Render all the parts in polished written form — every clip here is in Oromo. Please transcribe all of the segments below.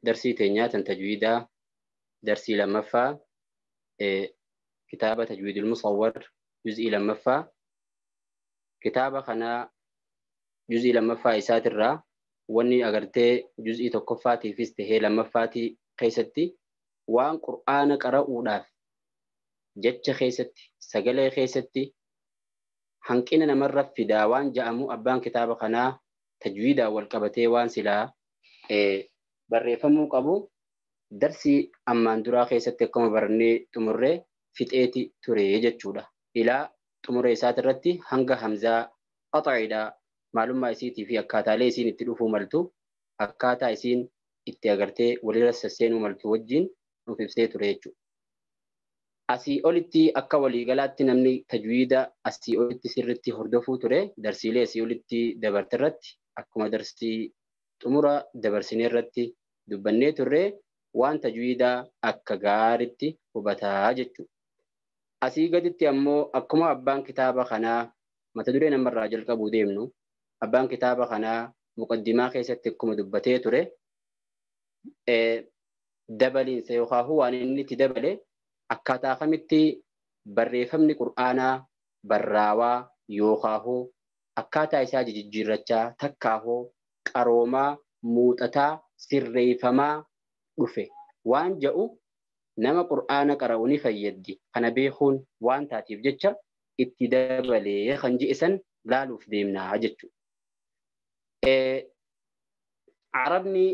Darsii teenyaa tan tajwiidaa darsii lammaffaa kitaaba tajwiidul musawwar juz'ii lammaffaa kitaaba kanaa juz'ii lammaffaa isaatirraa wanni agartee juz'ii tokkoffaatiifis tahee lammaffaatii keessatti waan qur'aana qara'uudhaaf jecha keessatti sagalee keessatti hanqina namarra fidaa waan ja'amu abbaan kitaaba kanaa tajwiidaan wal qabatee waan silaa barreeffamuu qabu darsii ammaan duraa keessatti akkuma barannee xumurree fixeeti ture jechuudha. Ilaa xumura isaatirratti hanga hamzaa qaxa'iidhaa maalummaa isiitii fi akkaataalee isiin itti dhufuu maltu akkaataa isiin itti agartee walirra sasseenuu maltu wajjin nuuf ibsee ture jechuudha. Asii olitti akka waliigalaatti namni tajwiida asii olitti sirritti hordofuu ture darsiilee asii olitti dabarte irratti akkuma darsii xumura dabarsinee irratti dubbannee turre waan tajwiidaa akka gaaritti hubataa jechuudha. Asii gaditti ammoo akkuma abbaan kitaaba kanaa mata duree namarraa jalqabuu deemnu abbaan kitaaba kanaa muqaddimaa keessatti akkuma dubbatee ture dabaliinsa yookaan waan inni itti dabale akkaataa kamitti barreeffamni qur'aanaa barraawaa yookaan akkaataa isaa jijjiirrachaa takkaahoo qaroomaa muuxataa sirreeffamaa dhufe waan jedhu nama qur'aana qara'u ni fayyaddi kana beekuun waan taatiif jecha itti dabalee kan je'isan laaluuf deemnaa jechuudha. Arabni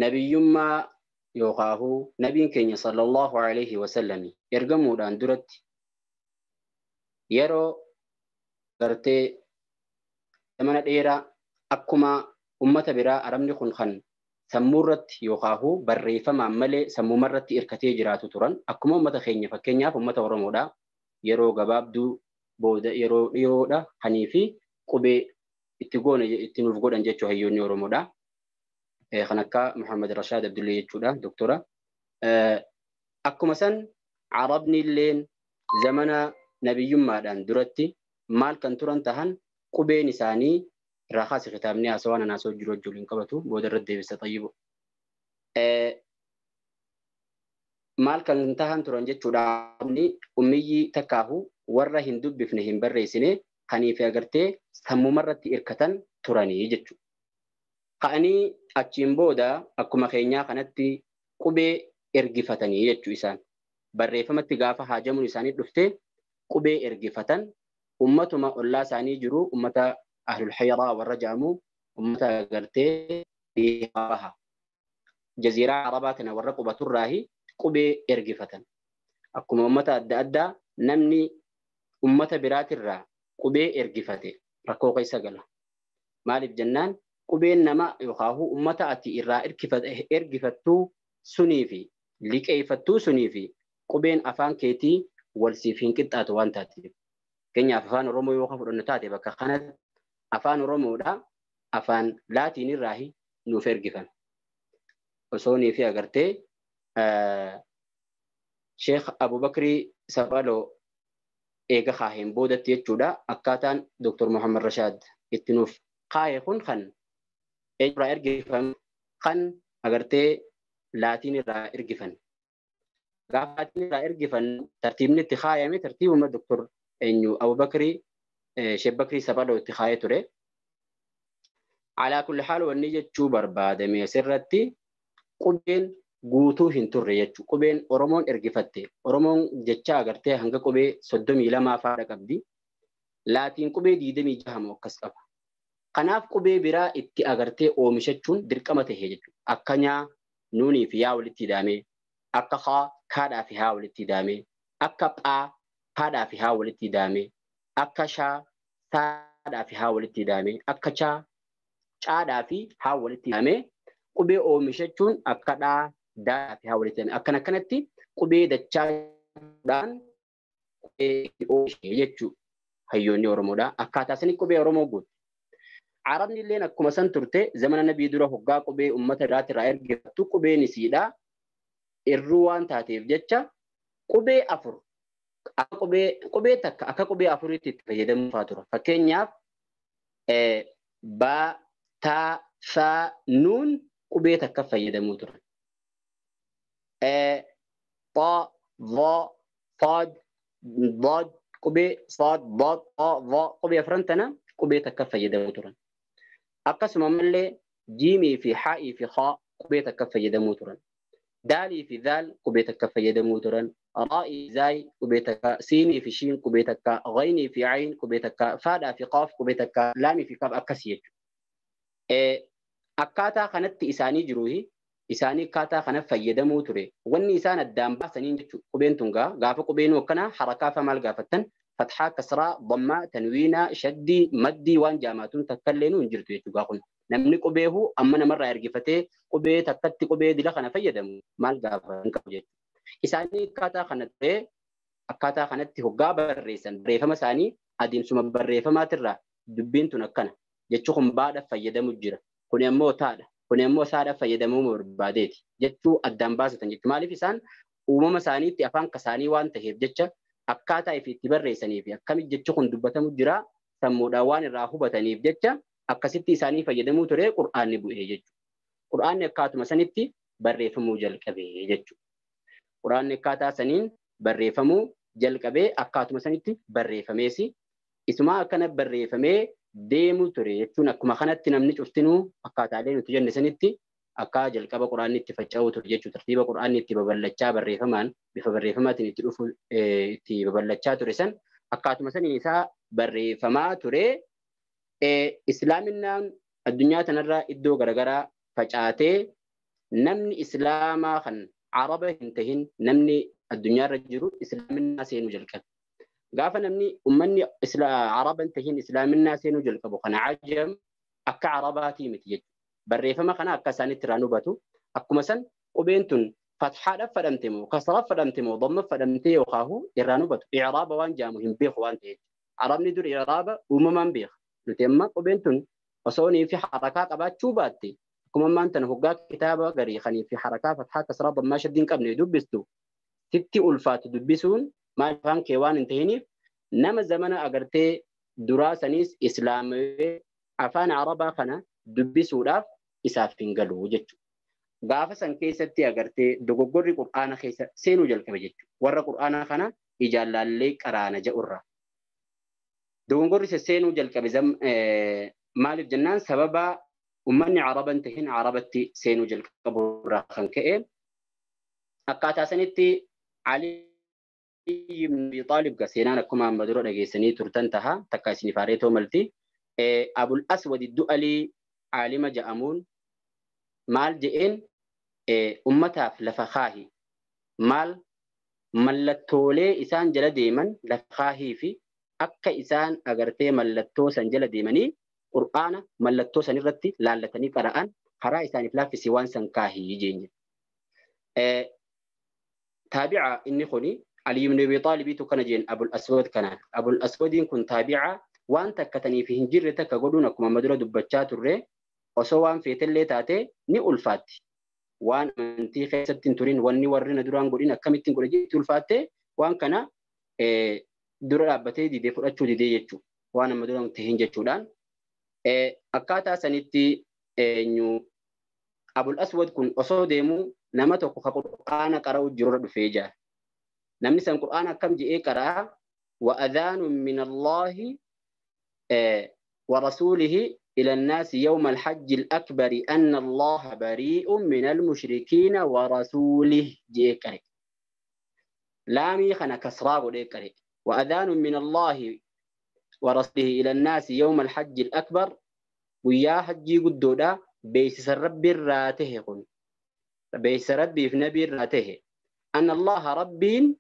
nabiyyummaa yookaan nabiin keenya sallallahu alaihi wasallam ergamuudhaan duratti yeroo gartee zamana dheeraa akkuma ummata biraa arabni kun kan sammuurratti yookaan barreeffamaan malee sammuumarratti hirkatee jiraatu turan akkuma ummata keenya fakkeenyaaf ummata Oromoodha yeroo gabaabduu booda yeroo dhiyoodha kanii fi qubee itti goone itti nuuf godhan jechuu hayyoonni Oromoodha. Kan akka Muhammad Rashaad Abdullee jechuudha doktora. Akkuma san Arabni illeen zamana nabiyyummaadhaan duratti maal kan turan tahan qubeen isaanii irraa kaase kitaabni haasawaan anaasoo jiru wajjin qabatu booda irratti deebisa xayyibu. Maal kan tahan turan jechuudha ummiyyi takkaahu warra hin dubbifne hin barreessine kaniif agartee sammumarratti hirkatan turanii jechuudha. Ka'anii achiin booda akkuma keenyaa kanatti qubee ergifatanii jechuu isaan. Barreeffamatti gaafa haajamuun isaanii dhufte qubee ergifatan ummatuma ollaa isaanii jiru ummata ahlul hayraa warra jedhamu ummata agartee baha. Jaziiraa Arabaa kana warra qubaturraahi qubee ergifatan. Akkuma ummata adda addaa namni ummata biraatirraa qubee ergifate rakkoo keessa gala. Maaliif jennaan qubeen nama yookaan ummata ati irraa ergifattuu sunii fi liqeeffattuu sunii fi qubeen afaan keetii wal siif hin qixxaatu waan taateef. Fakkeenyaaf afaan Oromoo yoo fudhannu taate bakka kanatti afaan Oromoodha afaan Laatiin irraa nuuf ergifame. Osoo nii fi agartee Sheekh Abubakrii Saphaloo eega kaaheen boodatti jechuudha akkaataan Dr. Muhammad Rashaad itti nuuf kaaye kun kan eenyurraa ergifame kan agartee Laatiin irraa ergifan. Gaafa Laatiin irraa ergifan tartiibni itti kaayame tartiibuma Dr. eenyu Abubakrii Sheekh Bakrii Saphaloo itti kaayee ture. Alaa kulli haal wanni jechuu barbaadame asirratti qubeen guutuu hin turre jechuudha. Qubeen Oromoon ergifatte. Oromoon jecha agartee hanga qubee 32 faadha qabdi. Laatiin qubee 26 akkas qaba. Kanaaf qubee biraa itti agartee oomishachuun dirqama ta'e jechuudha. Akka nyaa nuunii fi yaa walitti hidhamee, akka haa kaadhaa fi haa walitti hidhamee, akka phaa haadhaa fi haa walitti hidhamee, akka shaa saadhaa fi haa walitti hidhamee, akka chaa caadhaa fi haa walitti hidhamee qubee oomishachuun akka dhaa daa fi haa walitti hidhamee akkana akkanatti qubee dachaadhaan qubee oomishee jechuudha. Hayyoonni Oromoodha. Akkaataa sanii qubee Oromoo guutu. Arabni illeen akkuma san turte zamana nabii dura hoggaa qubee uummata irraa ergifattu qubeen isiidha. Irruu waan taateef jecha qubee afur qubee takka akka qubee afuriitti itti fayyadamuu fa'aa tura. Fakkeenyaaf ba, ta, sa, nuun qubee takka fayyadamuu turan. Ta, dha, sad, dad, qubee sad, dad, ta, dha qubee afran tana qubee takka fayyadamuu turan. Akkasuma mallee jiimii fi haa'ii fi haa qubee takka fayyadamuu turan. Daalii fi daal qubee takka fayyadamuu turan. Raa'ii zaay qubee takka, siinii fi shiin qubee takka, ghaynii fi ayn qubee takka, faadhaa fi qaaf qubee takka, laamii fi qaaf akkasii jechuudha. Akkaataa kanatti isaanii jiruuhi isaanii akkaataa kana fayyadamuu ture. Wanni isaan addaan baasaniin jechuudha. Qubeen tun gaafa qubeenuu akkanaa harakaa fa maal gaafattan fatxaa, kasraa, dammaa, tanwiinaa, shaddii, maddii waan jaamaatuun takka illee nu hin jirtu jechuudha kun. Namni qubeehu amma namarraa ergifatee qubee takkatti qubee dila kana fayyadamu maal gaafa hin qabu jechuudha. Isaanii akkaataa kana ture akkaataa kanatti hoggaa barreessan barreeffama isaanii adeemsuma barreeffamaatirraa dubbiin tun akkana jechuu kun baadha fayyadamu jira. Kun ammoo taadha. Kun ammoo saadha fayyadamuu barbaadeeti jechuu addaan baasatan jechuudha. Maaliif isaan uumama isaaniitti afaan kasaanii waan ta'eef jecha akkaataa ifi itti barreessanii fi akkamitti jechi kun dubbatamu jira sammuudhaan waan irraa hubataniif jecha akkasitti isaanii fayyadamuu ture Qur'aanni bu'ee jechuudha. Qur'aanni akkaatuma sanitti barreeffamuu jalqabee jechuudha. Qur'aanni akkaataa saniin barreeffamuu jalqabee akkaatuma sanitti barreeffameesi. Isumaa akkana barreeffamee deemu ture jechuun akkuma kanatti namni cuftinuu akkaataalee nuti jenne sanitti akka jalqaba Qur'aanni itti faca'uu ture jechuudha. Tartiiba Qur'aanni itti babal'achaa barreeffamaan bifa barreeffamaatiin itti dhufu itti babal'achaa ture san akkaatuma saniin isaa barreeffamaa ture. Islaaminaan addunyaa tanarraa iddoo garaagaraa facaatee namni islaamaa kan Araba hin tahin namni addunyaarra jiru islaaminaa seenuu jalqabe. Gaafa namni ummanni Araba hin tahin islaaminaa seenuu jalqabu kana ajam akka Arabaatii miti jechuudha. Barreeffama kana akka isaanitti irraa hubatu akkuma san qubeen tun fatxaadhaaf fadhamte moo kasraaf fadhamte moo dammaaf fadhamte yookaahu irraa hubatu. I'raaba waan jaamu hin beeku waan ta'eef. Arabni dur i'raaba uumamaan beeka. Nuti amma qubeen tun osoo nii fi harakaa qabaachuu baatte akkuma ammaan tana hoggaa kitaaba garii kanii fi harakaa fatxaa kasraa dammaa shaddii hin qabne dubbistu sitti ulfaatu dubbisuun maal afaan kee waan hin tahiniif nama zamana agartee duraa saniis islaamawee afaan Arabaa kana dubbisuudhaaf isaaf hin galu jechuudha. Gaafa san keessatti agartee dogoggorri Qur'aana keessa seenuu jalqabe jechuudha. Warra Qur'aana kana ijaan laallee qaraana jedhurraa. Dogoggorri seenuu jalqabe maaliif jennaan sababa ummanni Araba hin tahin Arabatti seenuu jalqaburraa kan ka'e akkaataa sanitti Ali ibn Abi Talib ga seenaan akkuma amma dura dhageessanii turtan taha takka isiniif haareetoo malti. Abul Aswad Du'alii aalima ja'amuun maal je'een ummataaf lafa kaahi maal mallattoolee isaan jala deeman lafa kaahii fi akka isaan agartee mallattoo san jala deemanii Qur'aana mallattoo san irratti laallatanii qara'an karaa isaaniif laaffisee waan san kaahii jeenya. Taabi'a inni kuni Ali ibn Abi Taalibiitu kana jeen Abul Aswad kanaan. Abul Aswadiin kun taabi'a waan takkataniif hin jirre takka godhuun akkuma amma dura dubbachaa turre osoo waan feetellee taate ni ulfaatti. Waan amantii keessatti hin turin wanni warri na duraan godhin akkamittiin godhe jetti ulfaatte waan kana dura dhaabbatee didee fudhachuu didee jechuudha. Waan amma dura tahin jechuudhaan. Akkaataa sanitti eenyu Abul Aswad kun osoo deemuu nama tokko ka Qur'aana qara'u jirurra dhufee jira. Namni san Qur'aana akkam je'ee qara'a wa adhaanun min Allaahi wa rasuulihi إلى الناس يوم الحج الأكبر أن الله بريء من المشركين ورسوله جيكري لامي خنا كسرا جيكري وأذان من الله ورسوله إلى الناس يوم الحج الأكبر ويا حجي قدودا بيس ربي الراته قل بيس ربي في نبي الراته أن الله ربي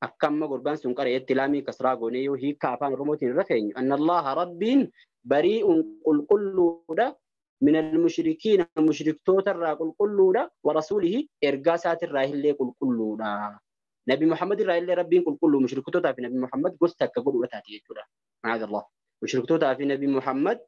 أكم قربان سنقر يتلامي كسرا غنيو هي كافان رموتين رخين أن الله ربي بريء قل قل من المشركين مشركتوت الرا قل قل ورسوله إرقاسات الراهل قل قل نبي محمد الراهل ربي قل قل مشركتوت في نبي محمد قستك قل وتاتي معاذ الله مشركتوت في نبي محمد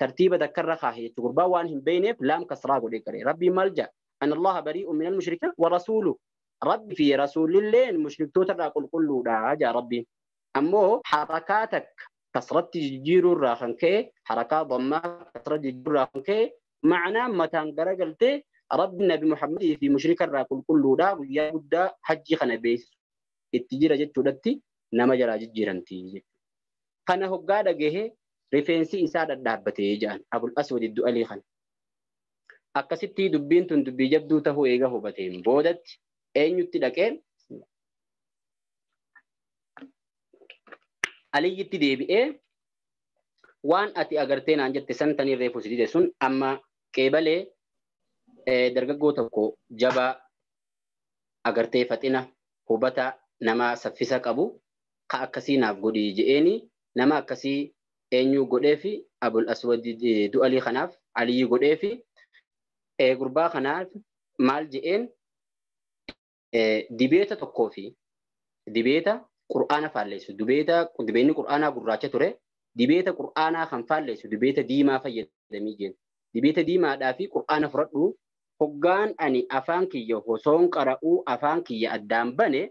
ترتيب ذكر خاهي تقربا وانهم بينه لام كسرا قل ربي ملجأ أن الله بريء من المشركين ورسوله ربي في رسول الله المشركتوت الرا قل قل جا ربي أمو حركاتك كسرت جيرو راخنكي حركة ضمة كسرت جيرو راخنكي معنى متان قرقلتي Rabbi Nabi Muhammadii fi mushrika irraa qulqulluudha guyyaa guddaa hajji kana beeksisu itti jira jechuudhatti nama jalaa jijjiiramti jechuudha. Kana hoggaa dhagahee rifeensi isaa dhadhaabbatee jedhan Abul Aswad Du'alii kana. Akkasitti dubbiin tun dubbii jabduu tahuu eega hubateen boodatti eenyutti dhaqee Aliyyitti deebi'ee waan ati agartee naan jette san tanii reefu si dide sun amma qeebalee dargaggoo tokko jabaa agartee faxina hubata nama saffisa qabu ka akkasii naaf godhii je'eeni nama akkasii eenyu godheefi Abul Aswad Du'alii kanaaf Aliyyi godheefi gurbaa kanaaf maal je'een dibeeta tokkoo fi dibeeta Qur'aana faalleessu dibeenni Qur'aanaa gurraacha ture dibeeta Qur'aanaa kan faalleessu dibeeta diimaa fayyadamii jeen dibeeta diimaadhaa fi Qur'aana fudhadhu hoggaan ani afaan kiyya osoon qara'uu afaan kiyya addaan bane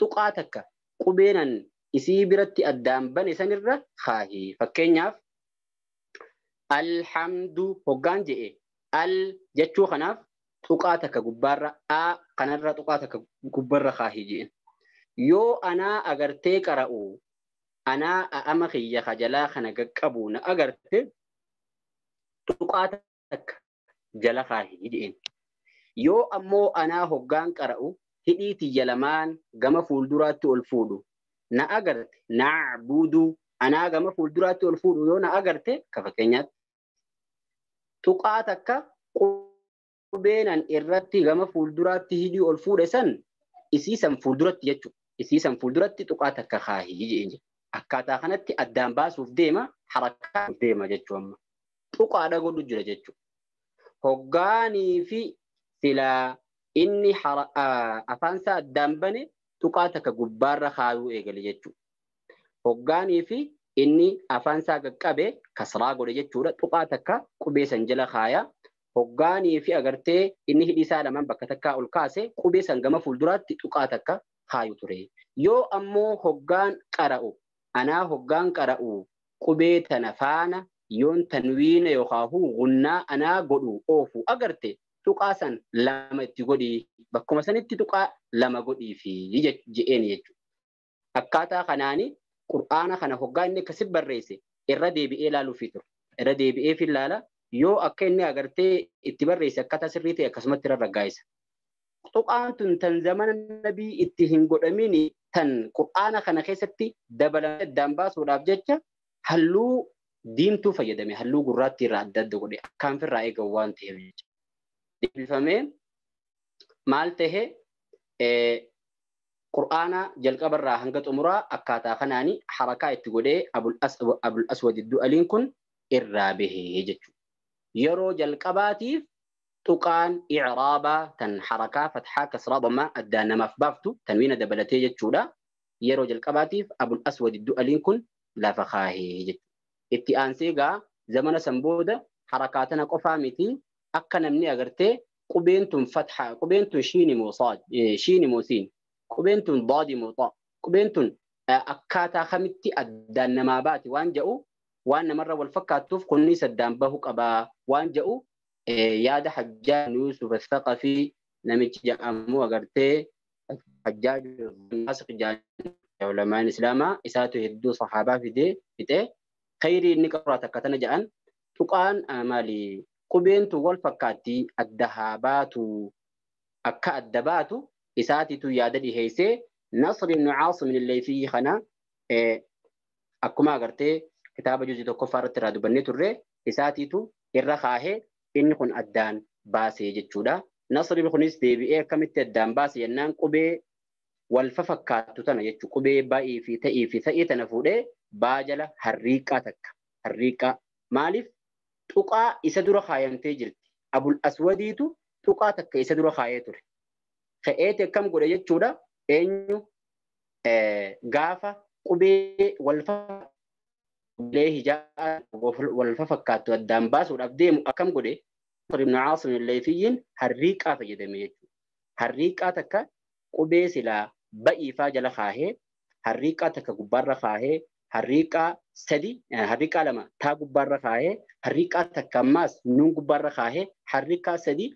tuqaa takka qubeenan isii biratti addaan bane sanirra kaahi fakkeenyaaf alhamdu hoggaan je'e al jechuu kanaaf tuqaa takka gubbaarra a kanarra tuqaa takka gubbaarra kaahi je'en yoo anaa agartee qara'u anaa a'ama kiyya kajalaa kana qaqqabu na agarte tuqaa takka jala kaahi je'en yoo ammoo anaa hoggaan qara'u hidhii tiyya lamaan gama fuulduraatti ol fuudhu na agarte na'budu anaa gama fuulduraatti ol fuudhu yoo na agarte ka fakkeenyaatti tuqaa takka qubeenan irratti gama fuulduraatti hidhii ol fuudhe san isii san fuulduratti jechuudha. Isii san fuulduratti tuqaa takka kaahii je'een jedha. Akkaataa kanatti addaan baasuuf deema harakaa deema jechuu amma. Tuqaadha godhu jira jechuudha. Hoggaanii fi silaa inni afaansaa addaan bane tuqaa takka gubbaarra kaayuu eegale jechuudha. Hoggaanii fi inni afaansaa qaqqabe kasraa godhe jechuudha. Tuqaa takka qubee san jala kaaya. Hoggaanii fi agartee inni hidhii isaa lamaan bakka takkaa ol kaase qubee san gama fuulduraatti tuqaa takka kaayu ture. Yoo ammoo hoggaan qara'u anaa hoggaan qara'u qubee tana faana yoon tanwiina yookaan gunnaa anaa godhu oofu agarte tuqaa san lama itti godhii bakkuma sanitti tuqaa lama godhii fi je'een jechuudha. Akkaataa kanaani Qur'aana kana hoggaa inni akkasi barreesse irra deebi'ee ilaaluufii ture. Irra deebi'ee fi ilaala yoo akka inni agartee itti barreesse akkaataa sirrii ta'e akkasumatti irra raggaa'isa. Tuqaan tun tan zamana nabii itti hin godhamin tan Qur'aana kana keessatti dabalamee addaan baasuudhaaf jecha halluu diimtuu fayyadame halluu gurraattii irraa adda adda godhe akkaan firraa eegamu waan ta'eef jecha. Deebifamee maal tahe Qur'aana jalqabarraa hanga xumuraa akkaataa kanaani harakaa itti godhee Abul Aswad Du'aliin kun irraa bahee jechuudha. Yeroo jalqabaatiif tuqaan i'raabaa tan harakaa fatxaa kasraa dhammaa addaan namaaf baaftu tanwiina dabalatee jechuudha. Yeroo jalqabaatiif Abul Aswad Du'aliin kun lafa kaahee jechuudha. Itti aansee egaa zamana san booda harakaa tana qofaa miti akka namni agartee qubeen tun fatxaa qubeen tun shiini moo saad shiini moo siin qubeen tun daadi moo xaa qubeen tun akkaataa kamitti addaan namaa baati waan jedhu waan namarra wal fakkaattuuf kunnis addaan bahu qabaa waan jedhu yaada Hajjaaj Yuusuf Athaqafii namichi jedhamu agartee Hajjaaj ulamaan islaamaa isaatu hedduu sahaabaa fidee fixee khayrii inni qabu takka tana jedhan tuqaan maali qubeen tun wal fakkaatti adda haa baatu akka adda baatu isaatitu yaada dhiheessee Nasr ibn Aasim al-Laythii kana akkuma agartee kitaaba juzii tokkoffaa irratti irraa dubbannee turre isaatiitu irra kaahee inni kun addaan baasee jechuudha. Nasr kunis deebi'ee akkamitti addaan baase jennaan qubee wal fakkaattu tana jechuudha. Qubee baa'ii fi ta'ii fi ta'ii tana fuudhee baa jala harriiqaa takka. Harriiqaa maaliif tuqaa isa dura kaayamtee jirti. Abul Aswadiitu tuqaa takka isa dura kaayee ture. Ka'eeti akkam godhe jechuudha. Eenyu gaafa qubee wal hijaa wal fakkaattu addaan baasuudhaaf deemu akkam godhe Ibn Aasim al-Laythiyyiin harriiqaa fayyadame jechuudha. Harriiqaa takka qubee silaa ba'iifaa jala kaahee harriiqaa takka gubbaarra kaahee harriiqaa sadi harriiqaa lama taa gubbaarra kaahee harriiqaa takka ammaas nuun gubbaarra kaahee harriiqaa sadi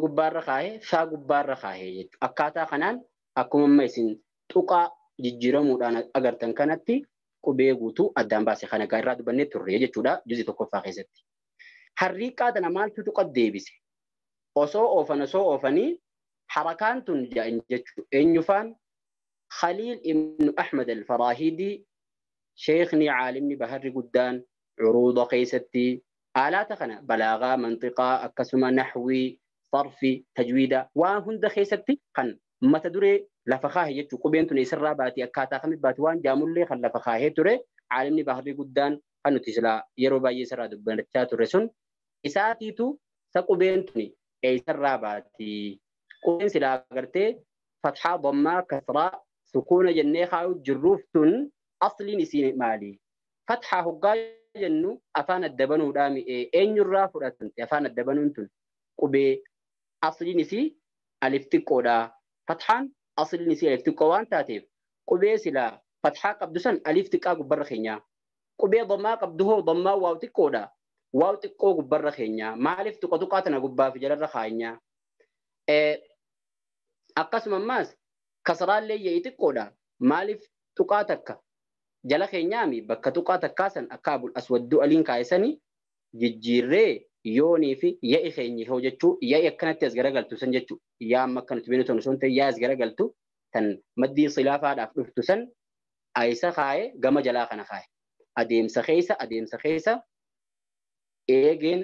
Gubbaarra kaahee saa gubbaarra kaahee jechuudha. Akkaataa kanaan akkuma amma isin tuqaa jijjiiramuudhaan agartan kanatti qubee guutuu addaan baase kana irraa dubbannee turre jechuudha juzii tokkoffaa keessatti. Harriiqaa tana maaltu tuqa deebise? Osoo oofan osoo oofanii harakaan tun ja'an jechuudha. Eenyufaan Khaliil ibn Ahmad al-Faraahidii sheekni caalimni baharri guddaan curuuda keessatti aalaata kana balaagaa, mantiqaa, akkasuma naxwii, sarfi, tajwiida waan hunda keessatti kan mata duree lafa kaahee jechuudha. Qubeen tun eessarraa baati akkaataa kamitti baati waan jaamullee kan lafa kaahee ture caalimni baharri guddaan kan nuti silaa yeroo baay'ee isarraa dubbachaa turre sun isaatiitu sa qubeen tun eessarraa baati. Qubeen silaa agartee fatxaa, dammaa, kasraa, sukuuna jennee kaayuu jirruuf tun asliin isiin maali? Fatxaa hoggaa jennu afaan adda banuudhaa mi'ee eenyurraa fudhatamte afaan adda banuun tun qubee asliin isii alif xiqqoodha. Fatxaan asliin isii alif xiqqoo waan taateef qubee silaa fatxaa qabdu san alif xiqqaa gubbarra keenyaa. Qubee dammaa qabdu hoo dammaa waaw xiqqoodha. Waaw xiqqoo gubbarra keenyaa. Maaliif tuqa tuqaa tana gubbaa fi jalarra kaa'inyaa? Akkasuma ammaas kasraallee yaa'ii xiqqoodha. Maaliif tuqaa takka jala keenyaami bakka tuqaa takkaa san akka abul aswadduu aliin kaayesanii jijjiirree yoonii fi ya'i keenyi hoo jechuu ya'i akkanatti as garagaltu san jechuu yaa amma akka nuti beeknu tan osoo hin ta'in yaa as garagaltu tan maddii silaafaadhaaf dhuftu san ayisa kaaye gama jalaa kana kaaye. Adeemsa keessa eegeen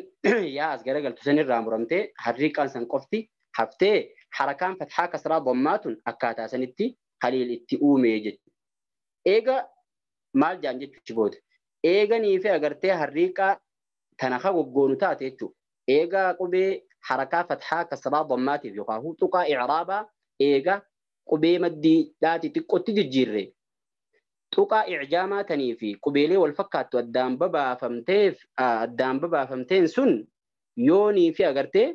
yaa as garagaltu san irraa muramtee harriiqaan san qofti haftee harakaan fatxaa kasraa dammaatun akkaataa sanitti haliil itti uumee jechuudha. Eega maal jaan jechuuchi booda eeganii fi agartee harriiqaa tana ka goggoonu taate jechuudha. Eega qubee harakaa fatxaa kasraa dammaatiif yookaan tuqaa icraabaa eega qubee maddii dhaati xiqqootti jijjiirre tuqaa icjaamaa tanii fi qubeelee wal fakkaattu addaan babaafamteen sun yoonii fi agartee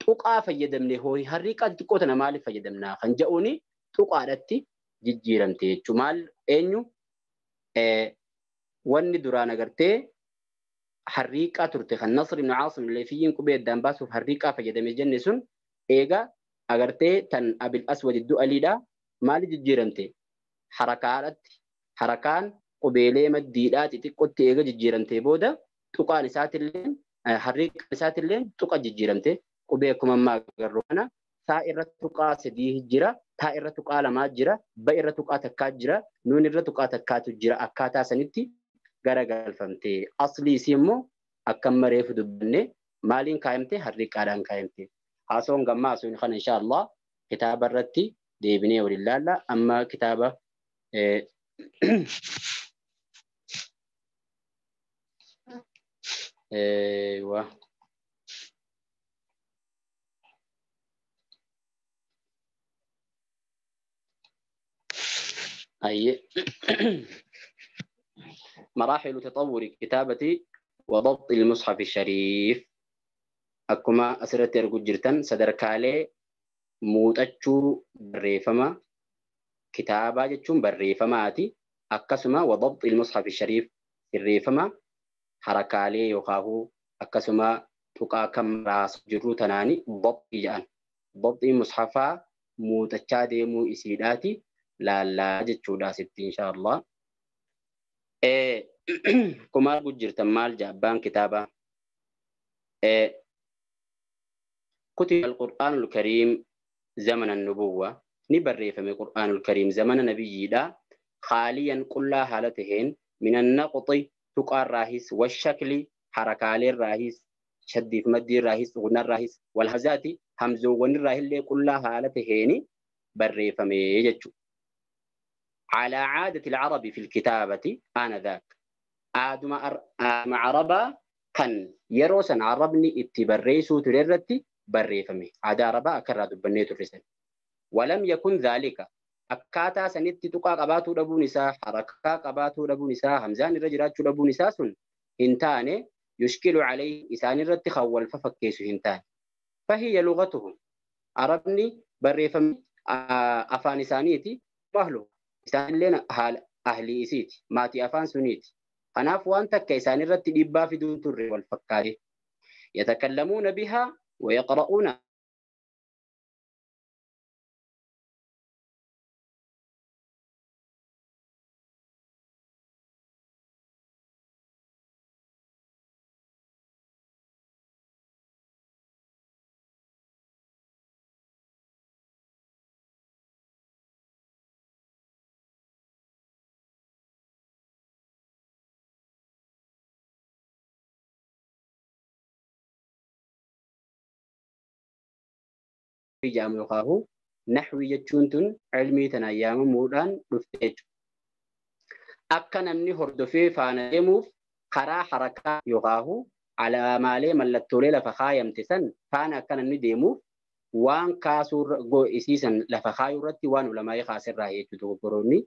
tuqaa fayyadamne hooyi harriiqaa xiqqoo tana maaliif fayyadamnaa kan jedhuuni tuqaadhatti jijjiiramte jechuudha. Maal eenyu wanni duraan agartee harriiqaa turte kan Nasr ibn Aasim Leefiyyiin qubee addaan baasuuf harriiqaa fayyadame jenne sun eega agartee tan Abil Aswad Du'aliidha maali jijjiiramte harakaadhatti harakaan qubeelee maddiidhaa xixiqqootti eega jijjiiramte booda tuqaan isaatillee harriiqaan isaatillee tuqa jijjiiramte qubee akkuma ammaa agarru kana saa irra tuqaa sadii jira, taa irra tuqaa lamaa jira, ba irra tuqaa takkaa jira, nuun irra tuqaa takkaatu jira akkaataa sanitti garagalfamte. Aslii isii immoo akkam mareefu dubbanne maaliin kaayamte harriiqaadhaan kaayamte. Haasoon gammaa sun kana insha Allah kitaaba irratti deebinee waliin laalla. Amma kitaaba waa أي مراحل تطور كتابة وضبط المصحف الشريف أكما أسرت أرجو سدركالي موتأتشو بريفما كتابة جتشون بريفماتي أكسما وضبط المصحف الشريف الريفما حركالي يقاهو أكسما تقا كم راس جرو تناني ضبط جان ضبط المصحفا موتأتشا ديمو إسيداتي لا لا جتشودا ستي إن شاء الله. كمال جرت مال جابان كتابة. كتب القرآن الكريم زمن النبوة نبري فمي القرآن الكريم زمن نبي دا خاليا كل حالتهن من النقط تقار راهس والشكل حركال الراهس شد في مد الراهس غنى الراهس والهزات همزو ون الراهل كل حالتهن بري فمي جتشو. على عادة العرب في الكتابة آنذاك آدم عربا كان يروسا عربني اتبريسو تررتي بريفمي عادة عربا أكرر دبنيت الرسل ولم يكن ذلك أكاتا سنتي تقا قباتو ربو نساء حركا قباتو ربو نساء همزان الرجلات ربو نساء سن هنتان يشكل عليه إسان الرت خول ففكيسو هنتان فهي لغتهم عربني بريفمي أفانسانيتي بهلو isaan illee haala ahlii isiiti maatii afaan suniiti kanaaf waan takka isaan irratti dhiibbaa fiduun turre wal fakkaate yatakallamuuna bihaa wayaqra'uuna jedhamu yookaan nahwii jechuun tun ilmii tana yaamamuudhaan dhufte jechuudha. Akka namni hordofee faana deemuuf karaa harakaa yookaan alaamaalee mallattoolee lafa kaayamte san faana akka namni deemuuf waan kaasuu isiisan lafa kaayuu irratti waan ulamaa'ee kaasirraa jechuudha dogoggoroonni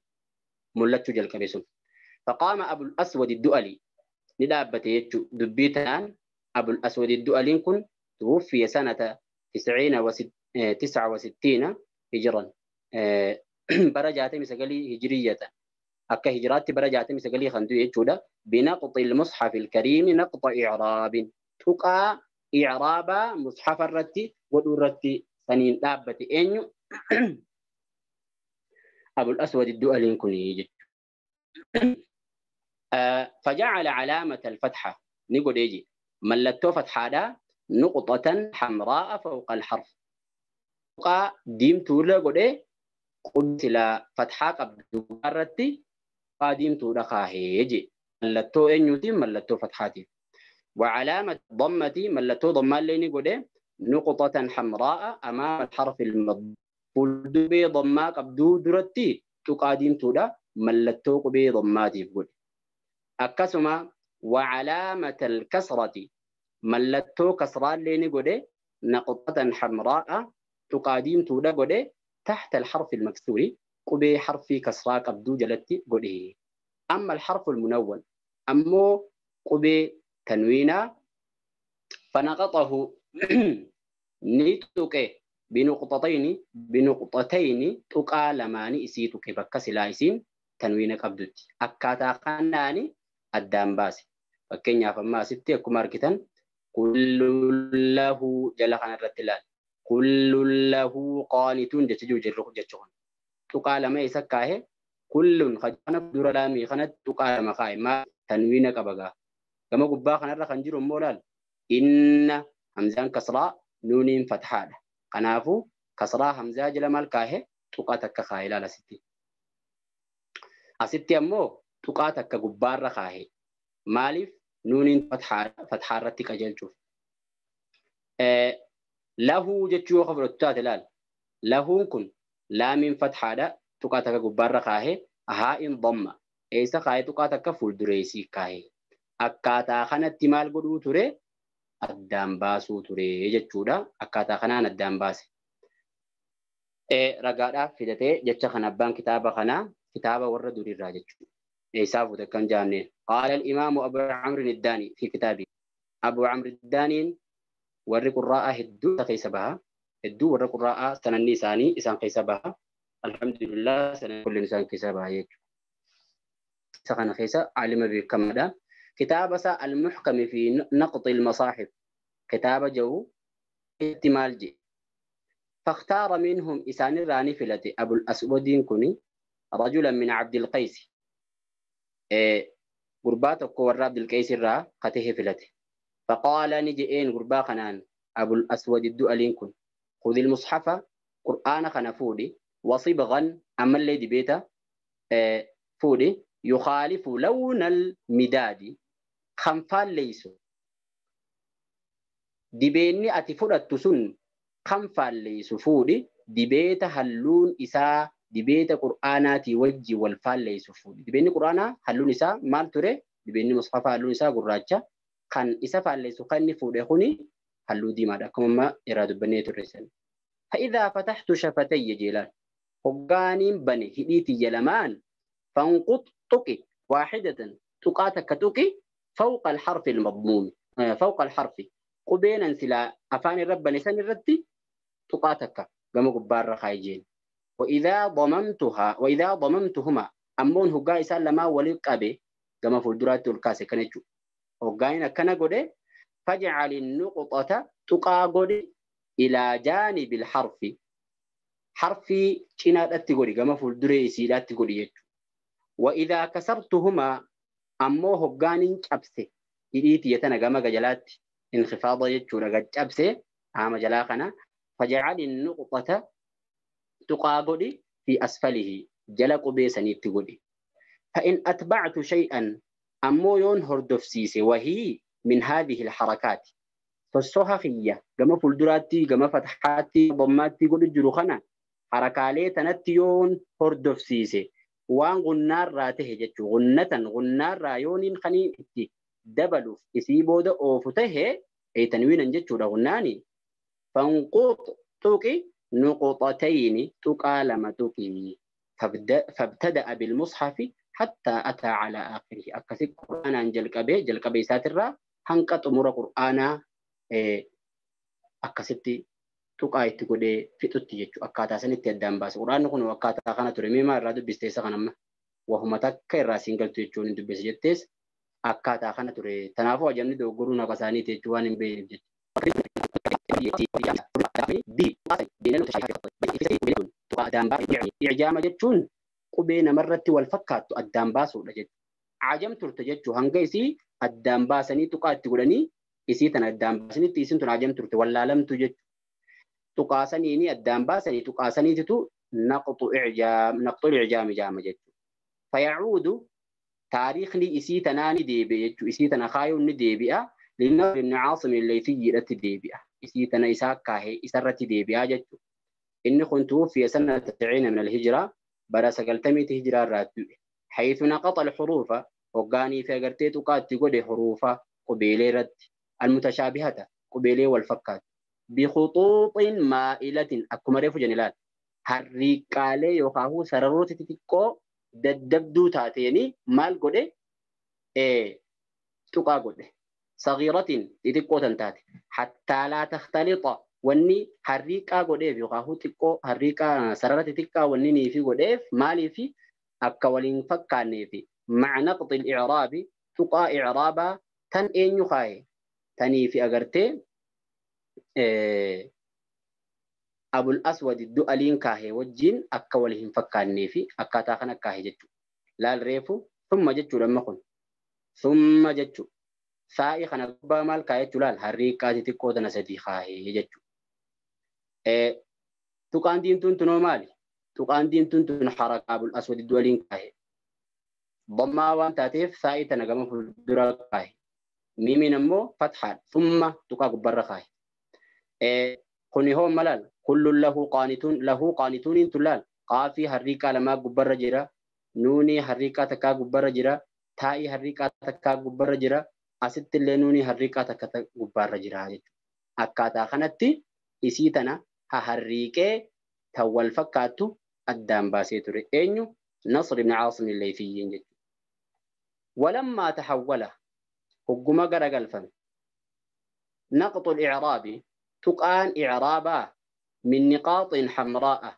mul'achuu jalqabe sun. فقام أبو الأسود الدؤلي ندابته يجو دبيتان أبو الأسود الدؤلي كن توفي سنة 69 هجرا برجعت مسجلي هجرية أكا هجرات برجعت مسجلي خندو يجودا بنقط المصحف الكريم نقط إعراب تقع إعرابا مصحف الرتي ودرتي سنين دابة إنيو أبو الأسود الدؤلي كن يجو فجعل علامة الفتحة نقول يجي ملتو فتحة نقطة حمراء فوق الحرف قا ديم تولا قد قلت لا فتحة قبل مرتي قاديم تولا خاهيجي ملتو إنيوتي ملتو فتحاتي وعلامة ضمتي ملتو ضمان ليني قد نقطة حمراء أمام الحرف المضموم قلت ضما قبدو درتي تقاديم تولا ملتو قبي ضماتي قل أكسما وعلامة الكسرة ملتو كسران ليني قد نقطة حمراء تقاديم تودا قد تحت الحرف المكسور قبي حرف كسرا قبدو جلتي قد. أما الحرف المنون أمو قبي تنوينا فنقطه نيتوكي بنقطتين تقا لماني إسيتوكي بكسلا إسين تنوين قبدوتي أكاتا خناني الدام باسي فكينيا فما ستي أكو ماركتن كل له جل خان الرتلال كل له قانتون جتجو جرخ جتشون تقا لما يسكاه كل خجانا دور لامي خنت تقا لما خاي ما تنوين قبغا كما قبا خن الرخنجر مولال إن همزان كسراء نونين فتحة قنافو كسراء همزة جل مالكاه تقا تك خايلا لستي أستي أمو تقا تك قبار رخاه مالف نونين فتحة رتك أجل شوف له جتشو خبر التاتلال له كن لا من فتحة دا تقا تك قبار رخاه ها إن ضمة إيسا خاي تقا تك فول دريسي كاه أكاتا خانت مال قدو تري addaan baasuu ture jechuudha. Akkaataa kanaan addaan baase. Ragaadhaaf fidatee jecha kana abbaan kitaaba kanaa kitaaba warra duriirraa jechuudha. Isaa fuute kan jaamne. Qaala al-imaamu Abu Amr ad-Daani fi kitaabi. Abu Amr ad-Daaniin warri qurraa'aa hedduu keessa baha. Hedduu warra qurraa'aa sananni isaanii isaan keessa baha. Alhamdulillah sanan kullin isaan keessa baha jechuudha. Isa kana keessa aalima beekamaadha. كتاب المحكم في نقط المصاحف كتاب جو احتمال جي فاختار منهم إسان الراني فلتي أبو الأسودين كوني رجلا من عبد القيس قربات كور عبد القيس الرا قته فلتي فقال نجئين قربا خنان أبو الأسود الدؤلين كن خذ المصحف قرآن خنفودي وصبغا أما اللي بيتا فودي يخالف لون المداد خنفال ليسو دبيني أتفرد تسن خنفال ليسو فودي دبيت هلون إسا دبيت قرآناتي وجي والفال ليسو فودي دبيني قرآنا هلون إسا مال تري دبيني مصحفة هلون إسا قراتشا خن إسا فال ليسو خني فودي خوني هلو دي مادا كما إرادو بني ترسل فإذا فتحت شفتي جيلان هقاني بني هديتي جلمان فانقط تقي واحدة تقاتك تقي فوق الحرف المضموم فوق الحرف قبينا سلا أفان الرب لسان الرتي تقاتك قام قبار خايجين وإذا ضممتها وإذا ضممتهما أمون هقاي سلما ولقبي قام فلدرات الكاسة كنجو هقاينا كنجودي فاجعل النقطة تقا قدي إلى جانب الحرف حرفي كنا التقولي قام فلدري سيلات تقولي. وإذا كسرتهما أمو هقانين كبسة إيتي يتنا قام جلات انخفاض يجورا كبسة عام جلاقنا فجعل النقطة تقابلي في أسفله جلق بيسني تقولي. فإن أتبعت شيئا أمو يون هردفسيسي وهي من هذه الحركات Sossoha kiyya gama fuulduraatti gama fathaatti dhammaatti godhu jiru kana harakaalee tanatti yoon hordofsiise waan gunnaarraa tahe jechuu gunnatan gunnaarraa yooniin kaniin itti dabaluuf isii booda oofu tahe tanwiinan jechuudha gunnaani. Fanquut tuqi nuqxatayni tuqaa lama tuqii fabtada'a bilmushafi hattaa ataa calaa aakhirihi akkasi qur'aanaan jalqabee jalqabe isaatirraa hanqa xumura qur'aanaa akkasitti tuqaa itti godhee fixutti jechuudha. Akkaataa sanitti addaan baase. Qur'aanni kun akkaataa kana ture. Mee maal irraa dubbiste isa kan amma? Wahuma takka irraa siin galtu jechuun hin dubbise jettees akkaataa kana ture. Kanaafuu ajabni doggoruun haqa isaaniiti jechuu waan hin beekneef jechuudha. Ijaama jechuun qubee namarratti wal fakkaattu addaan baasuudha jechuudha. Ajam turte jechuun hanga isii addaan baasanii tuqaa itti godhanii isii tana addaan baasanitti isiin tun ajam turte wallaalamtu jechuudha. Tuqaasaniini addaan baasanii tuqaasaniititu naqxul ijaam ijaama jechuudha. Fayacuudu taariikhni isii tanaa ni deebi'a jechuudha. Isii tana kaayuun ni deebi'a. Linnasr ibn Caasim Allaythiyyiidhatti deebi'a. Isii tana isaa kaahee isarratti deebi'a jechuudha. Inni kun tuwuffiya sanata 90 min alhijraa bara 90 hijiraa irraa du'e. Haythu naqaxa alxuruufa hoggaanii fi agartee tuqaatti godhe huruufa qubeelee irratti. Almutashaabihata qubeelee wal fakkaatu. Bikhuxuuxin maa'ilatin akkuma reefu jenna ilaala. Harriiqqaalee yookaan sararoota xixiqqoo daddabduu taateeni maal godhe tuqaa godhe. Sagiiratin xixiqqoo tan taate. Hattaa laa takhtalixa wanni harriiqqaa godheef yookaan xiqqoo harriiqqaa sarara xixiqqaa wanni niifi godheef maaliifi akka waliin fakkaanneefi ma'a naqxi al-i'raabi tuqaa i'raabaa tan eenyu kaaye taniifi agartee Abul Aswad Du'aliin kaahee wajjin akka wal hin fakkaannee fi akkaataa kana kaahee jechuudha. Laal reefu summa jechuudha amma kun. Summa jechuudha. Saa'i kana gubbaa maal kaahee jechuudha laal harriiqqaa xixiqqoo tana sadii kaahee jechuudha. Tuqaan diimtuun tunoo maali? Tuqaan diimtuun tun harakaa Abul Aswad Du'aliin kaahee. Dhammaa waan taateef saa'i tana gama fuuldura kaahee. Miimiin ammoo fathaadha. Summa tuqaa gubbarra kaahee. Kuni hoo malal kullun lahu qaanituun lahu qaanituuniin tun laal qaafii harriiqaa lamaa gubbarra jira nuunii harriiqaa takkaa gubbarra jira taa'ii harriiqaa takkaa gubbarra jira asitti illee nuunii harriiqaa takka gubbarra jira jechuudha. Akkaataa kanatti isii tana harriiqee tan wal fakkaattu addaan baasee ture eenyu Nasr ibn Caasim Allaythiyyiin jechuudha. Walammaa tahawwala hogguma garagalfame naqxul i'raabi tuqaan i'raabaa min niqaaxin hamraa'a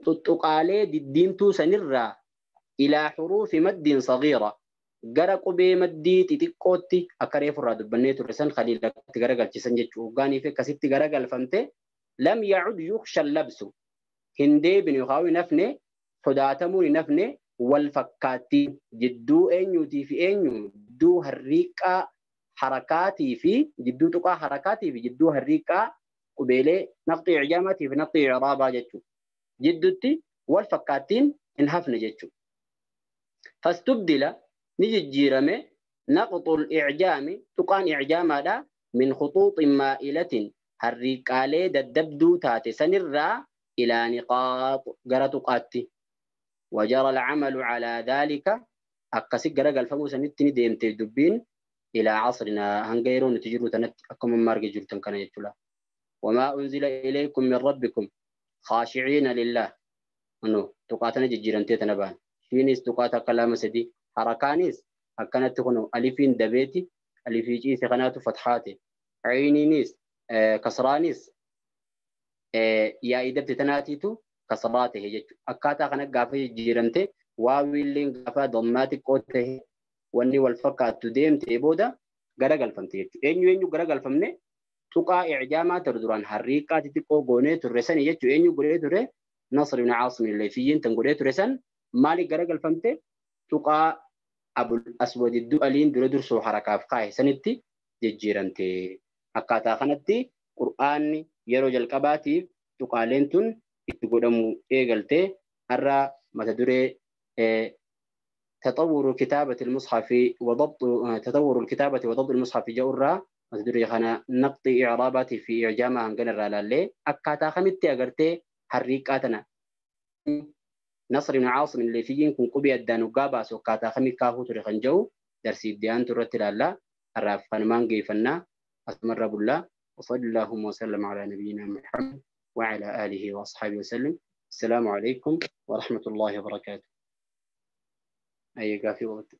tuttuqaalee diddiimtuu sanirraa ilaa xuruufi maddiin sagiira gara qubee maddii xixiqqootti akka reefurraa dubbannee turre san khaliilatti garagalchisan jechuu hoggaanii fi akkasitti garagalfamte lam yacud yuksha labsu hin deebine yookaan hin hafne sodaatamuun hin hafne wal fakkaattii jidduu eenyuutii fi eenyu jidduu harriiqaa harakaatii fi jidduu tuqaa harakaatii fi jidduu harriiqaa qubeelee naqxii ijaamaatii fi naqxii icraabaa jechuudha. Jidduutti wal fakkaattiin hin hafne jechuudha. Fastubdila ni jijjiirame naqxul ijaami tuqaan ijaamaadha min khuxuuxin maa'ilatin harriiqaalee daddabduu taate sanirraa ilaa niqaax gara tuqaatti. Wajara alcamalu calaa dhaalika akkasi gara galfamuu sanitti ni deemte dubbiin إلى عصرنا هنغيرو نتجرو تنت أكم مارج جرتن كان يجولا وما أنزل إليكم من ربكم خاشعين لله أنه تقاتنا جيران تتنبان شينيس تقاتا كلام سدي حركانيس أكنت تكونوا ألفين دبيتي ألفي جيس قناة فتحاتي عينينيس كسرانيس يا إدبت تناتيتو كسراته جت أكاتا خنق قافي جيرانتي واويلين قافا ضماتي قوته wanni wal fakkaattu deemtee booda garagalfamte jechuudha. Eenyu eenyu garagalfamne tuqaa ijaamaa ture duraan harriiqaa xixiqqoo goonee turre sani jechuudha. Eenyu godhee ture Nasr ibn Caasim Allaythiyyiin tan godhee ture san maaliif garagalfamte tuqaa Abul Aswad Du'aliin dura dursoo harakaaf kaa'e sanitti jijjiiramte. Akkaataa kanatti Qur'aanni yeroo jalqabaatiif tuqaaleen tun itti godhamu eegalte har'a mata duree تطور كتابة المصحف وضبط تطور الكتابة وضبط المصحف جورا Mata duree kana naqxii icraabaatii fi icjaamaa hangana irraa ilaallee akkaataa kamitti agartee harriiqaa tana Nasr ibn Aasim Leefiyyiin kun qubee addaan hoggaa baasu akkaataa kamii kaahuu ture kan jedhu darsii itti aantu irratti ilaalla. Har'aaf kanumaan geeffannaa asumarra bullaa. وصلى اللهم وسلم على نبينا محمد وعلى آله وأصحابه وسلم. السلام عليكم ورحمة الله وبركاته. أي قافي وقت.